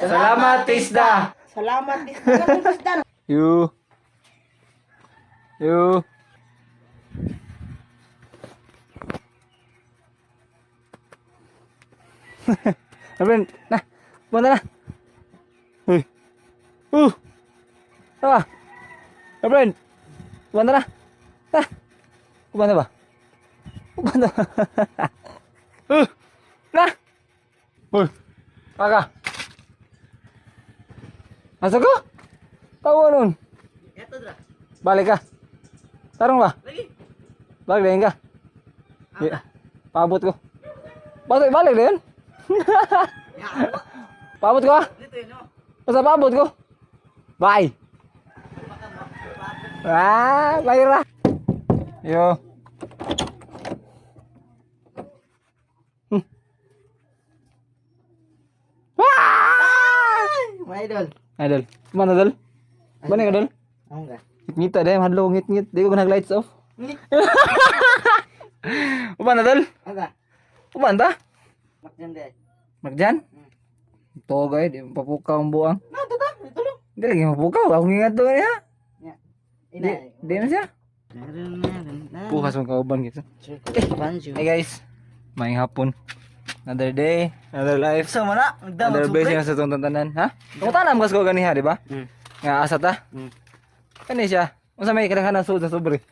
Salamat, Tisda. Salamat, Tisda. Tisda. You. You. Abren, na. Punta na. Uy. Ah. Abren. Punta na. Na. Punta ba? Punta. Na. Uy. Aka. Asa ko? Tawa nun. Balik ka. Tarong ba? Balik din ka. Yeah. Paabot ko. Balik, balik din. Paabot ko ah. Basta paabot ko. Bye. Ah, bye ra. Yo. Ah! Mga idol. Idol. Mana dol? Mana ka dol? Ako ka. Ngita dahil hadlo ngit-ngit. Di ko nag lights off. Uban na dol? Aga. Uban ta? Makjan de. Magjan? Ito gay, di mapapukaw ang buang. Na, ito ta. Ito lang. Hindi lagi mapukaw. Ako ngingat to niya. Ya. Di, di na siya. Pukas mong kauban gitu. Hey guys, maayong hapon. Another day, another life. So mana, Another blessing sa itong tantanan. Ha? Kumusta na mas ko ganiha, di ba? Nga asa ta? Kani siya. Unsa may kadaghanan sud sa sobre?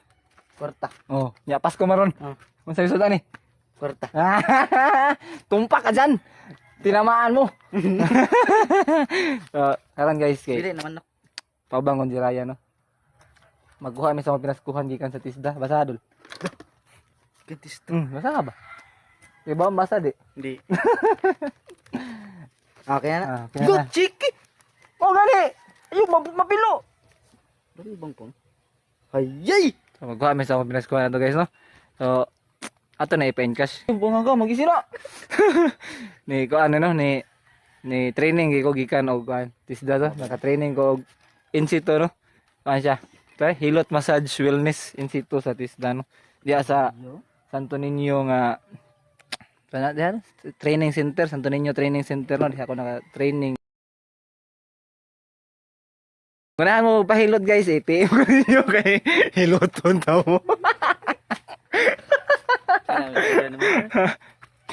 Kwarta. Oh, nya Pasko maron. Unsa yung sud ani? Kwarta. Tumpak ka dyan. Tinamaan mo. So, karon guys, kay Dili naman pabangon si Raya no. Magkuha mi sa mga pinaskuhan gikan sa Tisda. Basa dul. Gantis. Basa ka ba? Di ba basa di? Hindi. Okay na. Ah, kaya na. Chiki. Oh gani. Ayo mapilo. Dali bang pong? Hayay. So, magkuha mi sa mga pinaskuhan na to guys no. So ato na ipa cash. Bunga ko magisira. Ni ko ano no ni ni training ko gikan og kuan Tisda to. Naka-training ko og in situ no. Kuan siya. Okay, Hilot Massage Wellness in situ sa Tisda no. Diya sa Santo Niño nga sana diha training center, Santo Niño Training Center no, diha ako naka-training. Ganahan mo pahilot guys, eh, PM ko ninyo kay hiloton ta mo.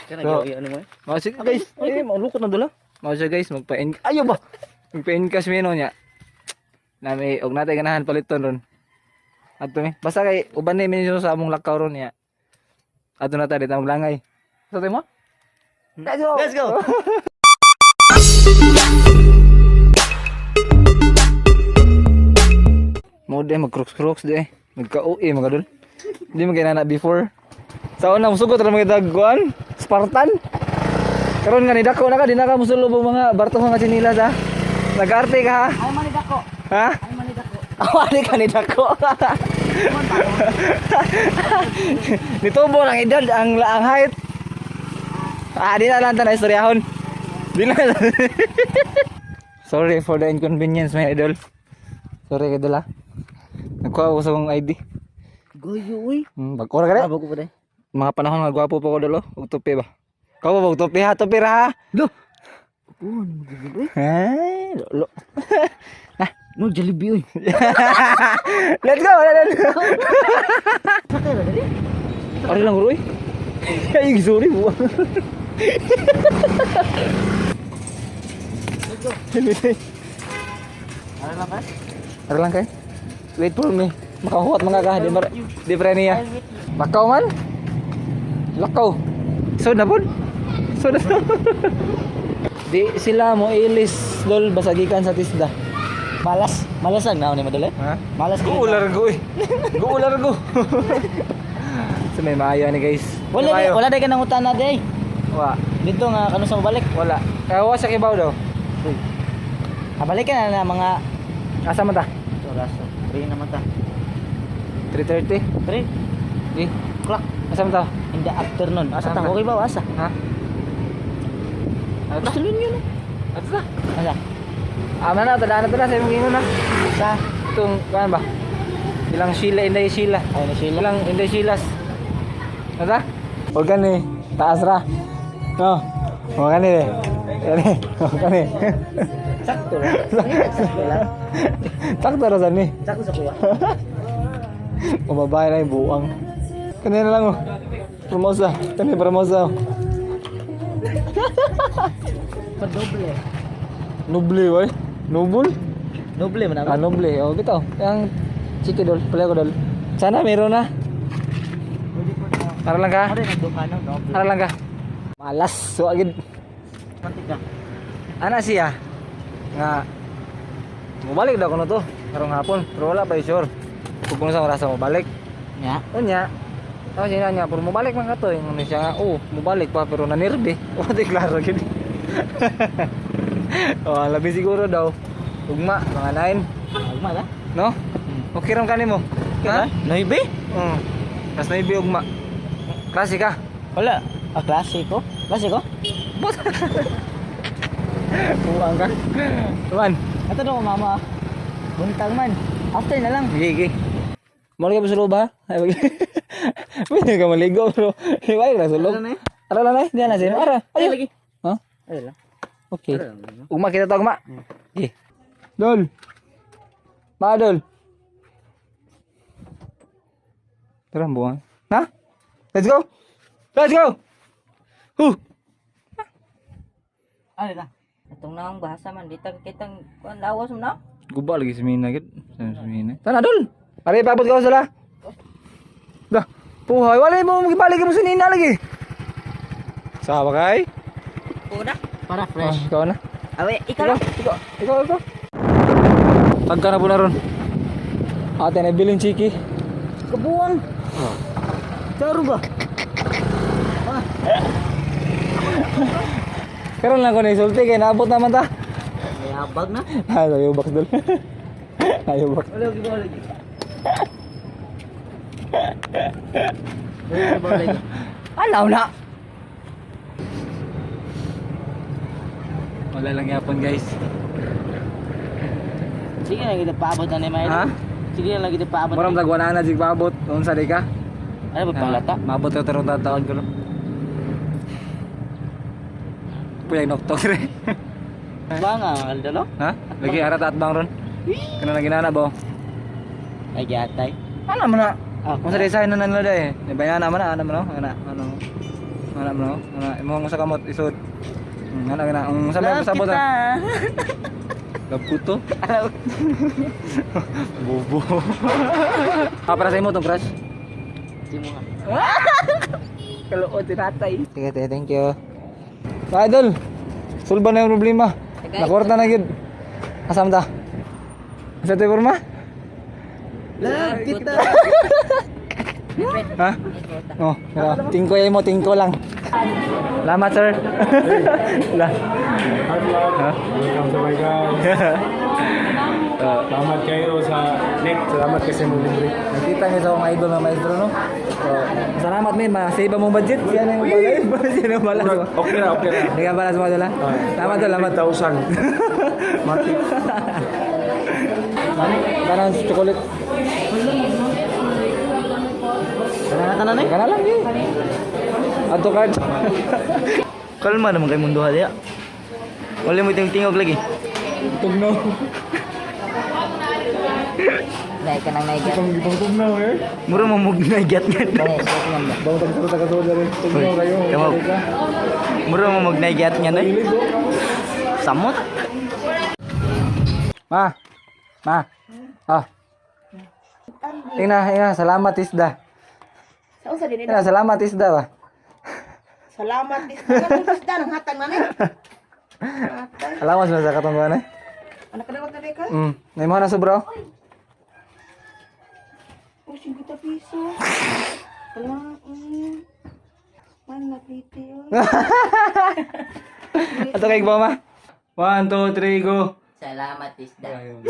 Kana So, ano mo? Mao siya guys, ay maulukot na dula. Mao siya guys, magpa ayo ba. Magpa cash mi no nya. Nami og natay ganahan paliton ron. Adto mi. Basta kay uban ni mi sa among lakaw ron niya. Adto na ta dito maglangay. Sa mo? Let's go. Let's go. Mo di mag-crooks-crooks di eh. Magka-UE mga dol. Hindi mo na before. Sa una musugot ra mga dagwan, Spartan. Karon nga ni dako na ka di na ka musulob og mga barto nga tsinilas ha. Nag-arte ka ha. Ay man dako. Ha? Ay man dako. Awali ka ni dako. Nitubo lang edad ang ang height. Ah, di na lang ta na istoryahon. Di na. Sorry for the inconvenience, my idol. Sorry kay dala. Nagkuha ko sa akong ID. Goyo uy. Bago ra ka Bago pa dai. Mga panahon nga gwapo pa ko dolo, og tupi ba. Kaw ba og tupi ha, tupi ra ha. Lo. Oh, ano magiging uy? Eh, lo. No, Jollibee uy. Let's go. Let's go. Sakay ba dali? Ari lang uroy. Ay, sorry bu. Let's go. Ano lang ka? Ari lang kay. Wait for me. Makahuwat mga ka, di ba? Di pre niya. Lakaw man. Lakaw. So na pod. So na. Di sila mo ilis dol basagikan sa Tisda. Malas. Malas lang naon ni madali. Ha? Malas Go ular go eh. Go ular go. So may maayo ni guys. Wala May di, maayo. wala di ka nangutan na di. Wa. Dito nga kano sa mabalik. Wala. Kaya wa sa kibaw daw. Uy. Habalik ka na na mga Asa man ta? oras. 3 naman ta. 3:30. 3 Di. o'clock Asa man ta? in the afternoon. Asa ta? Asa? Okay ba asa? Ha? Ano ta? Gusto yun yun. Ano ta? Asa? Ah, mana tadaan na ta na sa imong ingon na. Sa Itong kuan ba? Ilang Sheila, Inday Sheila. ay na sila. Ilang Inday Sheilas. Ano ta? Huwag gani, taas ra. No. Huwag gani eh. Kani, kani. Sakto lang. Sakto lang. Sakto ra ni. Sakto sa kuha. Pababay na yung buang. Kanina lang oh. Promosa. Kani promosa. Oh. Padoble. Noble oy. Noble? Noble man Ah, ako. noble. Oh, bitaw. Yang chiki dol, pala ko dol. Sana meron na. Para lang ka. Ano rin ang no? Noble. Para lang ka. Malas, so agad. Mantika. Ana siya nga mubalik daw kuno to karong hapon, pero wala pa sure kung sa oras mobalik. Ya. Unya, tapos yun niya, pero mubalik man ka to. Yung ano siya nga, oh, mubalik pa, pero nanirbe. O, di klaro gid. Oh, labi siguro daw. Ugma, mga 9, Ugma ka? no? Okay ram kanimo. Ha? Noibe? Mas 9 ugma. Klase ka. Wala. Ah, klasiko. Klasiko? Buang ka. Tuan. Ato daw mama. Buntag man. After na lang. Sige, sige. Mo ka ba ba? Ay, pwede ka maligo, bro. Iway ka sulog. Ara na eh. Ara lang eh. Diyan na siya. Ara. Ay, Ayo. lagi. Ha? Ay lang. Okay. Ugma kita to, ugma. Okay. Dol. Ma, Dol. Tara, buwan. Ha? Let's go! Let's go! Huh! Ano na? Atong naong bahasa man ditag kitang kuan lawas mo na. Guba lagi si Mina, gid. Si Mina. Tara, Dol! Pare, ipabot ka sala. Dah. Puhay, wala mo magibalik mo sa Nina lagi. Sawa kay? Una. Para Oh, fresh. ikaw na. Awe, ikaw lang. Ikaw, ikaw, ikaw. Pagka na po na ron. Ate, nabiling chiki. Kabuang. Charo ba? Karon lang ko na isulti kay naabot naman ta. May habag na. Ah, sayo box dol. Ayo box. Wala lagi ba lagi. Wala ba lagi? Alaw na. Wala lang yapon, guys. Sige lang kita paabot na ni Mayo. Ha? Sige lang kita paabot. Murang tagwana na jig paabot. Unsa di ka? Ano ba panglata? Maabot ka tarong taon ko. No? Puyag noktok re. Ba nga kaldalo? Ha? Lagi arat at bang ron. Kana lagi nana ba? Ay gatay. Ano man na? Ah, Kung sa design na nanlo day. Bayana man na ano man no? Ana ano. Ana man no? Ana imo sa kamot isod. Ana kana ang sa may Love sabot. kita. Love ko to. Bobo. Ah, para sa imo tong crush. Di mo nga. Kaluot tinatay. Sige, te, thank you. Sa idol. Sulba na yung problema. Tagay. Nakorta na gid. Asam ta? Sa te porma? Love kita. Ha? Oh, pero tingko mo, tingko lang. Salamat, sir. La. Hard luck. Welcome to my guys. Salamat kayo sa Nick. Salamat kasi mo libre. Nakita niyo sa akong idol na maestro, no? So, salamat, men. Ma-save ang mong budget. Siya na yung balas. Siya na yung balas. Okay na, okay na. Hindi ka balas mo, idol, ha? Salamat, tol. Salamat. 1,000. Matik. Parang chocolate. Tanan tanan eh. Teka na lang, eh. Add to cart. Kalma naman kay mundo haliya. Wala mo itong tingog lagi. Tugnaw. Dai ka nang naigat. Tugnaw eh. Mura mo magnaigat nga. Dai, suot man ba. Bang tagsuot tagasod na rin. Tugnaw kayo. Kamo. Mura mo magnaigat nga na. Samot. Ma. Ma. Ah. Ina, ina, salamat isda. Sa unsa din Ina, salamat isda ba. Salamat isda. Isda nang hatag na ni. Salamat sa katong eh. Anak ka na ka? Naimo na sobra. oh. Oh, 50 piso. Wala. Man, napliti yun. Ato kay ba ma? 1 2 3 go. Salamat isda. 1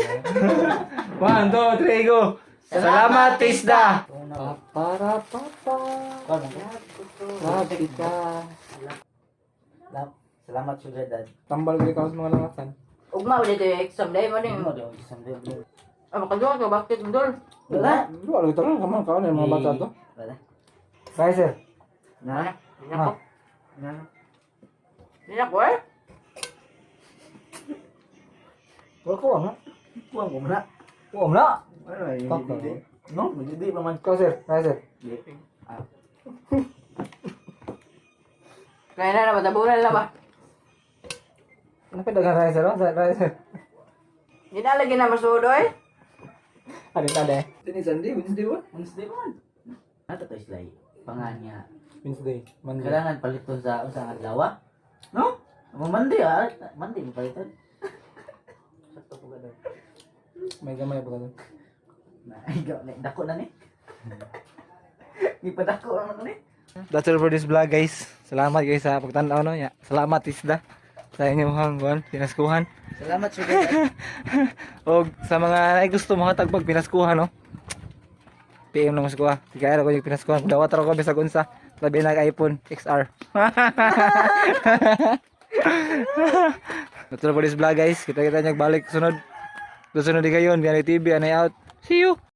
2 3 go. Salamat isda. Para papa. Grabe ka. Salamat sugar dad. Tambal ko ikaw sa mga langasan. Ugma ulit yung exam dai mo ning. Mo daw isang dad. Ah, makaduha ka bakit mo dol. Wala. Wala kita ron kaman kaon yung mga bata to. Wala. Bye sir. Na. Ma. Na. Nila ko eh. Wala ko ha. Kuwang ko na. Kuwang na. Ano ay Kaka. hindi. No, hindi pa man. Ikaw, sir. Kaya, sir. Kaya na na matabunan na ba? Ano pa dagang rice, sir? Oh, Sa rice, sir. Di na lagi na masuod oy. Ano tada eh? Ini Sunday, Wednesday ba? Wednesday man. Nato to islay. Panganya. Wednesday, Monday. Kailangan paliton sa usang adlaw. No? Mo Monday ah, Monday mo paliton. May gamay pa ka. Na, ay, dako na ni. Gipadako na ni. That's all for this vlog, guys. Salamat guys sa pagtanaw no. Ya. Salamat isda sa inyong kuan, pinaskuhan. Salamat sugar. Og sa mga ay gusto mo hatag pag pinaskuhan no. PM lang mas kuha. Kaya ko yung pinaskuhan. Dawat ra ko bisag unsa. Labi na iPhone XR. That's all for this vlog, guys. Kita-kita niya balik sunod. Susunod di kayon. Bianay TV, anay out. See you.